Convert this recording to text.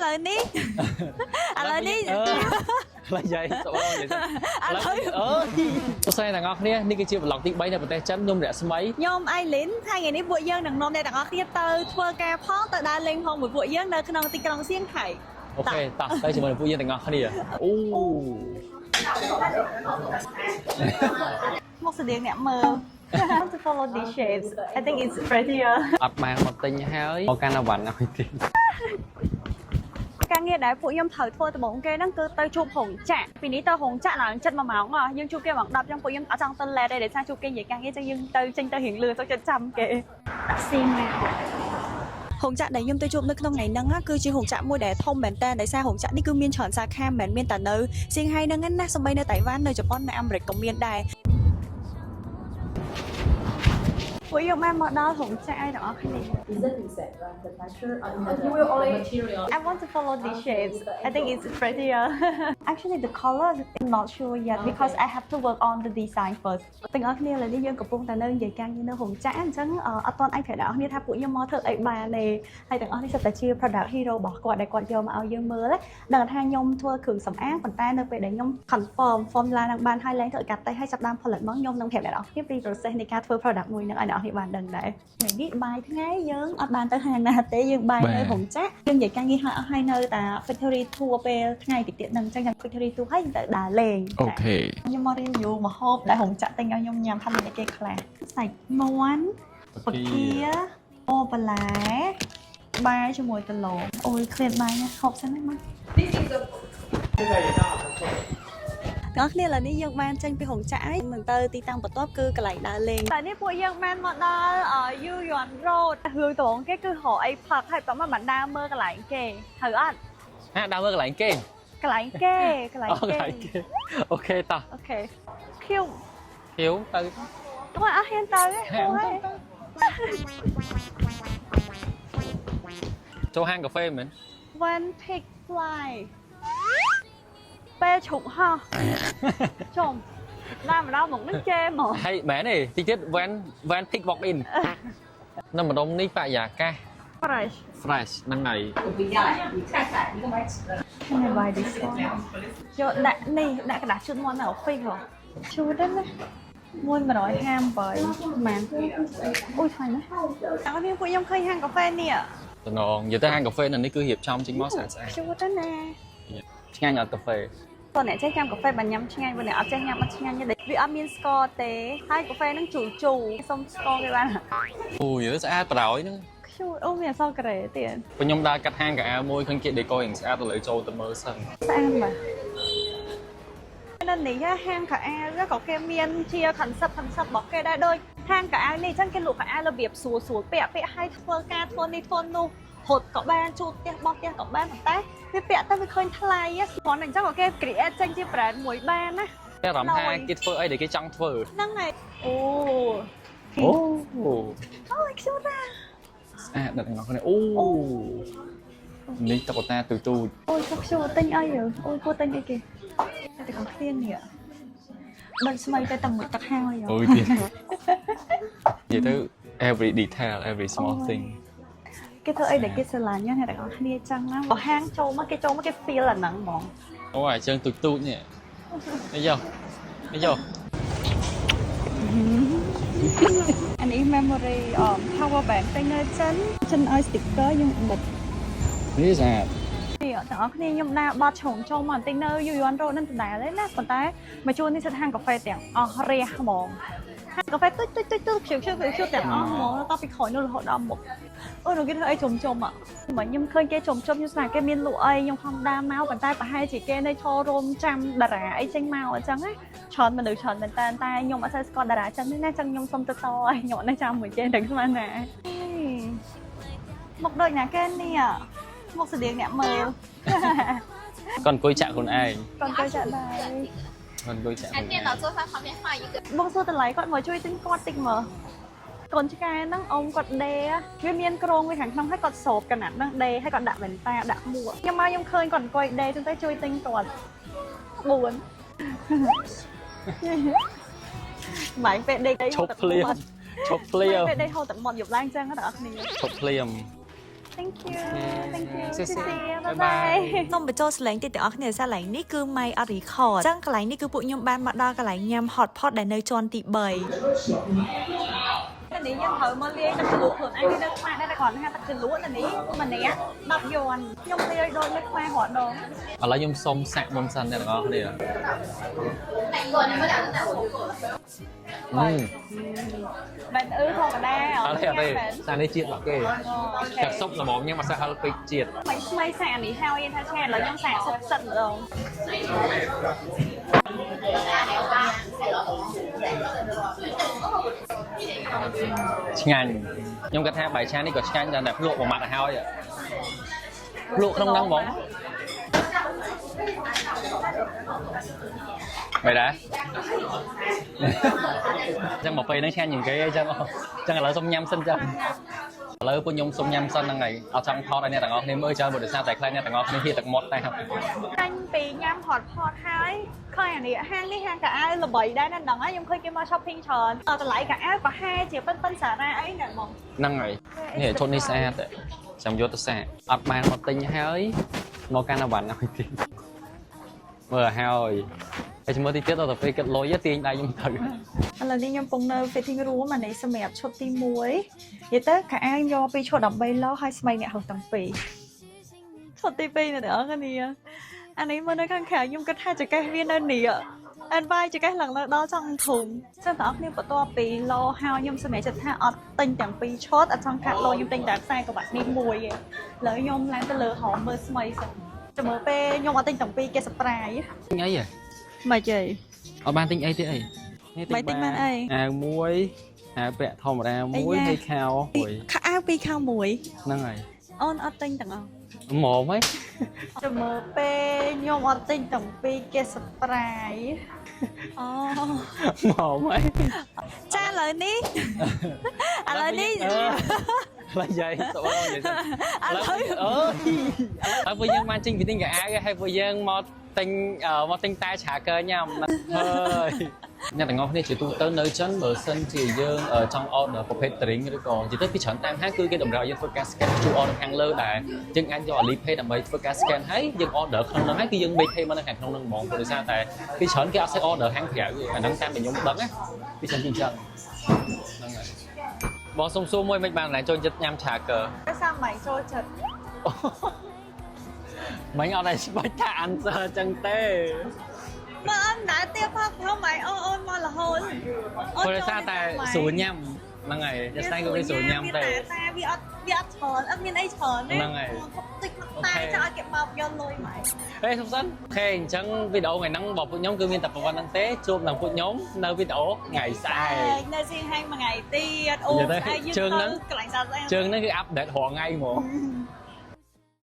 ឥឡូវនេះឥឡូវនេះ អឺឥឡូវយាយសូមនិយាយ ឥឡូវ អើយសួស្តីអ្នកទាំងអស់គ្នានេះគឺជា vlog ទី3នៅប្រទេសចិនខ្ញុំរស្មី ខ្ញុំអៃលីនហើយថ្ងៃនេះពួកយើងនឹងនាំអ្នកទាំងអស់គ្នាទៅធ្វើការផងទៅដើរលេងផងមួយពួកយើងនៅក្នុងទីក្រុងសៀងហៃ OK តោះទៅជាមួយនឹងពួកយើងទាំងអស់គ្នាអូ មកស្តៀងអ្នកមើល to follow these shapes. I think it's prettier. អត់បានមកទិញហើយមកកាន់អវ៉ាន់ឲ្យទិញ ការងារដែលពួកខ្ញុំត្រូវធ្វើដំបូងគេហ្នឹងគឺទៅជួបរោងចក្រពីនេះទៅរោងចក្រឡើងចិត្ត1ម៉ោងហ៎យើងជួបគេម៉ោង10ចឹងពួកខ្ញុំអត់ចង់ទៅ late ទេដោយសារជួបគេនិយាយការងារចឹងយើងទៅចេញទៅរៀងលឿនសុខចិត្តចាំគេដាក់ស៊ីមករោងចក្រដែលខ្ញុំទៅជួបនៅក្នុងថ្ងៃហ្នឹងណាគឺជារោងចក្រមួយដែលធំមែនតើដោយសាររោងចក្រនេះគឺមានច្រើនសាខាមិនមែនមានតែនៅសៀងហៃហ្នឹងឯណាសូម្បីនៅតៃវ៉ាន់នៅជប៉ុននៅអាមេរិកក៏មានដែរពួកយើងបានមកដល់រោងចក្រឯទាំងអស់គ្នា Is it insect, right? The texture or the, you will only material. I want to follow these shapes. I think it's prettier. Actually, the color I'm not sure yet because I have to work on the design first. ទាំងអស់គ្នាឥឡូវនេះយើងកំពុងតែនៅនិយាយការងារនៅរោងចក្រអញ្ចឹងអត់ទាន់អាចប្រាប់អ្នកនរគ្នាថាពួកខ្ញុំមកធ្វើអីបានទេហើយទាំងអស់នេះសុទ្ធតែជា product hero របស់គាត់ដែលគាត់យកមកឲ្យយើងមើលដឹងថាខ្ញុំធ្វើគ្រឿងសម្អាងប៉ុន្តែនៅពេលដែលខ្ញុំ confirm formula នឹងបានហើយឡើងធ្វើឲ្យកាត់តេស្តហើយចាប់ដើមផលិតមកខ្ញុំនឹងប្រាប់អ្នកនរគ្នាពី process នៃការធ្វើ product មួយហ្នឹងឲ្យអ្នកនរគ្នាបានដឹងដែរថ្ងៃនេះបាយថ្ងៃយើងអត់បានទៅហាងណាទេយើងបាយនៅរោងចក្រយើងនិយាយការងារហើយអស់ហើយនៅតា factory tour ពេលថ្ងៃតិចទៀតហ្នឹងអញ្ចឹងយ៉ាង factory tour ហើយយើងទៅដើរលេង OK ខ្ញុំមក review ម្ហូបដែលរោងចក្រទិញឲ្យខ្ញុំញ៉ាំថាមានអីគេខ្លះសាច់មាន់បង្គាអូបន្លែបាយជាមួយដលងអូយឃ្លានបាយណាស់ហូបសិនណាមក This is the ទាំងអស់គ្នាឥឡូវនេះយើងបានចេញពីរោងចក្រហើយនឹងទៅទីតាំងបន្ទាប់គឺកន្លែងដើរលេងតែនេះពួកយើងបានមកដល់យូយន់ Road រឿងដំបូងគេគឺរកអីផឹកហើយបន្ទាប់មកបានដើរមើលកន្លែងគេត្រូវអត់ ហាដើរមើលកន្លែងគេ កន្លែងគេកន្លែង អូក គេ ន្លែងគេ OK តោះ OK ខៀវ ខៀវទៅ គាត់អត់ហ៊ានទៅទេ ហាង អូយ ចូលហាងកាហ្វេមែន One pig fly ពេលឈុកហោះ ជុំដើរមកដល់មុខនឹងជេហ្មង ហើយមែនទេតិចទៀត van pick walk in នៅម្ដុំនេះបរិយាកាស fresh. Fresh ហ្នឹងហើយ Can I buy this one? យកដាក់នេះដាក់ក្រដាសជូតមាត់នៅ office ហ៎ជូតហ្នឹងណាមួយ158ប្រហែលអូយថ្លៃណាស់អរនេះពួកខ្ញុំឃើញហាងកាហ្វេនេះ តំណងនិយាយទៅហាងកាហ្វេនៅនេះគឺរៀបចំចេញមកស្អាតស្អាត ជូតណាស់ ឆ្ងាញ់អត់កាហ្វេ តើអ្នកចេះញ៉ាំកាហ្វេបានញ៉ាំឆ្ងាញ់បើអ្នកអត់ចេះញ៉ាំអត់ឆ្ងាញ់ទេវាអត់មានស្ករទេហើយកាហ្វេហ្នឹងជូរជូរសុំស្ករគេបាន អូយស្អាតប្រយហ្នឹង ខ្ជូតអូមានអក្សរកូរ៉េទៀត ព្រោះខ្ញុំដើរកាត់ហាងកៅអៅមួយឃើញគេ decor យ៉ាងស្អាតទៅលើចូលទៅមើលសិន ស្អាតបាទនៅនេះហាងខោអាវក៏គេមានជា concept របស់គេដែរដូចហាងខោអាវនេះអញ្ចឹងគេលក់ខោអាវរបៀបស្រួលស្រួលពាក់ពាក់ឲ្យធ្វើការធ្វើនេះធ្វើនោះរត់ក៏បានជូតផ្ទះបោះផ្ទះក៏បានប៉ុន្តែវាពាក់ទៅវាឃើញថ្លៃគ្រាន់តែអញ្ចឹងក៏គេ create ចេញជា brand មួយបានណា តែអារម្មណ៍ថាគេធ្វើអីដែលគេចង់ធ្វើ ហ្នឹងហើយអូ អូ អូយខ្ជូតណាស់ ស្អាតដល់ទាំងអស់គ្នាអូនេះតុក្កតាទូទូច អូយក៏ខ្ជូតទិញអីអូយគួរទិញអីគេតែទាំងគ្នានេះមិនស្មៃទៅតែមួយទឹកហើយ អូយទៀតនិយាយទៅ every detail, every small thing. គេធ្វើអីដែលគេស្រឡាញ់ណាអ្នកទាំងអស់គ្នាចឹងណាបើហាងចូលមកគេចូលមកគេ feel អាហ្នឹងហ្មង អូអាជើងទូចទូចនេះនេះយកនេះយក អានេះ memory power bank តែនៅចិនចិនឲ្យ sticker យើងបិទ នេះស្អាត នេះទាំងអស់គ្នាខ្ញុំដើរបត់ជ្រុងចូលមកបន្តិចនៅយូយន់រ៉ូនឹងដដែលទេណាប៉ុន្តែមកជួននេះសិតហាងកាហ្វេទាំងអស់រះហ្មងហាងកាហ្វេទុយទុយទុយទុយខ្ជិលខ្ជិលខ្ជិលទាំងអស់ហ្មងតពីក្រោយនោះរហូតដល់មុខអូនោះគេធ្វើអីជុំជុំអមកខ្ញុំឃើញគេជុំជុំខ្ញុំស្មានគេមានលក់អីខ្ញុំខំដើរមកប៉ុន្តែប្រហែលជាគេនៅឈររោមចាំតារាអីចេញមកអញ្ចឹងណាច្រើនមនុស្សច្រើនមែនតើតែខ្ញុំអត់សូវស្គាល់តារាចឹងទេណាចឹងខ្ញុំសុំទៅតឲ្យខ្ញុំអត់នៅចាំមួយគេដឹងស្មានណាមកដូចណាគេនេះមកស្តៀងអ្នកមើល គាត់អង្គុយចាក់ខ្លួនឯង កូនទៅចាក់ដែរ គាត់អង្គុយចាក់ខ្លួន 在电 ឯង 脑桌上旁边放一个。 បងសួរតម្លៃគាត់មកជួយទិញគាត់តិចមើលកូនឆ្កែហ្នឹងអ៊ំគាត់ដេវាមានក្រងវាខាងក្នុងហើយគាត់សោបកណាត់ហ្នឹងដេហើយគាត់ដាក់វ៉ែនតាដាក់មួកខ្ញុំមកខ្ញុំឃើញគាត់អង្គុយដេចឹងទៅជួយទិញគាត់4ម៉ៃពេលដេក ឈប់ភ្លាមឈប់ភ្លាម ពេលដេកហូរទឹកមាត់យប់ឡើងចឹងណាបងប្អូន ឈប់ភ្លាម Thank you, thank you. 谢谢。 Bye bye. នំបញ្ចូលសលេងតិចទាំងអស់គ្នាសារកន្លែងនេះគឺម៉ៃអត់ record ចឹងកន្លែងនេះគឺពួកខ្ញុំបានមកដល់កន្លែងញ៉ាំ hot pot ដែលនៅជាន់ទី3 នេះយើងត្រូវមកលាយទឹកជ្រលក់ខ្លួនឯងនៅខ្មែរដែរតែគ្រាន់ថាទឹកជ្រលក់នៅនេះម្នាក់10យួនខ្ញុំលាយដូចនៅខ្មែររហដង ឥឡូវខ្ញុំសុំសាក់មុនសិនអ្នកទាំងអស់គ្នាអឺ មិនអឺធម្មតា អត់ទេអត់ទេសានេះជាតិរបស់គេ okay តែស៊ុបល្មមញ៉ាំអត់សូវហឹរពេកជាតិ មិនថ្មីសាកអានេះហើយថាឆ្ងាញ់ឥឡូវខ្ញុំសាកស៊ុបសិនម្ដង ឆ្ងាញ់ខ្ញុំគាត់ថាបាយឆានេះក៏ឆ្ងាញ់ដែរតែភ្លក់មួយម៉ាត់ទៅហើយភ្លក់ក្នុងហ្នឹងហ្មងមិនដែរចឹងមកពេលហ្នឹងឆ្ងាញ់ជាងគេអីចឹងចឹងឥឡូវសុំញ៉ាំសិនចឹងឥឡូវពួកខ្ញុំសុំញ៉ាំសិនហ្នឹងហើយអត់ចង់ថតឲ្យអ្នកទាំងអស់គ្នាមើលច្រើនព្រោះដោយសារតែខ្លាចអ្នកទាំងអស់គ្នាហៀទឹកមាត់តែ ចាញ់ពីញ៉ាំ hot pot ហើយឃើញអានេះហាងនេះហាងខោអាវល្បីដែរណាស់ហ្នឹងហើយខ្ញុំឃើញគេមក shopping ច្រើនតម្លៃខោអាវប្រហែលជាប៉ុនប៉ុនសារ៉ាអីណាហ្មង ហ្នឹងហើយនេះឈុតនេះស្អាតចាំយកទៅសាកអត់បានមកទិញហើយមកកាន់អវ៉ាន់ឲ្យទៀតមើលហើយហើយមើលតិចទៀតដល់ទៅពេលគិតលុយទាញដៃខ្ញុំទៅ ឥឡូវនេះខ្ញុំកំពុងនៅ fitting room អានេះសម្រាប់ឈុតទី1និយាយទៅខោអាវយកពីឈុតដើម្បីលោឲ្យស្មីអ្នកហៅទាំងពីរឈុតទី2អ្នកទាំងអស់គ្នាអានេះមកនៅខាងក្រៅខ្ញុំគិតថាចកេះវានៅនេះអនបាយចកេះឡើងលើដល់ចង់ធំចឹងបងប្អូនបន្ទាប់ពីលោហើយខ្ញុំសម្រេចចិត្តថាអត់ទិញទាំងពីរឈុតអត់ចង់កាត់លោខ្ញុំទិញតែខ្សែក្រវ៉ាត់នេះមួយឯងឥឡូវខ្ញុំឡើងទៅលើហមមើលស្មីសិនចាំមើលពេលខ្ញុំអត់ទិញទាំងពីរគេ surprise ទិញអីហ៎ មកជ័យ អត់បានទិញអីទៀតអីនេះ មិនទិញបានអី អាវមួយអាវពាក់ធម្មតាមួយហើយខោមួយ ខោអាវពីរខោមួយ ហ្នឹងហើយ អូនអត់ទិញទាំងអស់ ហ្មងហី ចាំមើលពេលខ្ញុំអត់ទិញទាំងពីរគេ surprise អូ ហ្មងហី ចាឥឡូវនេះ ឥឡូវនេះ ឥឡូវយាយសុំនិយាយសិន ឥឡូវ អើយឥឡូវពួកយើងបានចេញពីទិញខោអាវហើយពួកយើងមកទិញមកទិញតែឆាកើញ៉ាំហើយអ្នកទាំងអស់គ្នាជាទូទៅនៅចិនបើសិនជាយើងចង់ order ប្រភេទ drink ឬក៏ជាទៅពីច្រើនតាមហាងគឺគេតម្រូវឲ្យយើងធ្វើការ scan QR នៅខាងលើដែរយើងអាចយក Alipay ដើម្បីធ្វើការ scan ហើយយើង order ក្នុងហ្នឹងហើយគឺយើង make payment នៅខាងក្នុងហ្នឹងហ្មងព្រោះដោយសារតែពីច្រើនគេអត់សូវ order ហាងក្រៅទេអាហ្នឹងតាមដែលខ្ញុំដឹងណាពីច្រើនជាងចឹងហ្នឹងហើយបងសុំសួរមួយមិនបានឡើងចូលចិត្តញ៉ាំឆាកើ ដោយសារមិនចូលចិត្ត មិញអត់ឲ្យស្បាច់ថា answer ចឹងទេ មកអត់ដែរទៀតផងផងម៉ៃអូអូនមករហូត ព្រោះដោយសារតែស្រួលញ៉ាំហ្នឹងហើយតែស្តែក៏វាស្រួលញ៉ាំទេ តែតែវាអត់ច្រើនអត់មានអីច្រើនទេ ហ្នឹងហើយ តិចមកតែចង់ឲ្យគេបោកយកលុយម៉ៃ ហេសុំសិន okay អញ្ចឹងវីដេអូថ្ងៃហ្នឹងរបស់ពួកខ្ញុំគឺមានតែប៉ុណ្្នឹងទេជួបនឹងពួកខ្ញុំនៅវីដេអូថ្ងៃស្អែក នៅសៀងហៃមួយថ្ងៃទៀតអូ និយាយទៅ ស្អែកយើង ជើងហ្នឹង ទៅកន្លែងសាស្ត្រ ជើងហ្នឹងគឺ update រាល់ថ្ងៃហ្មង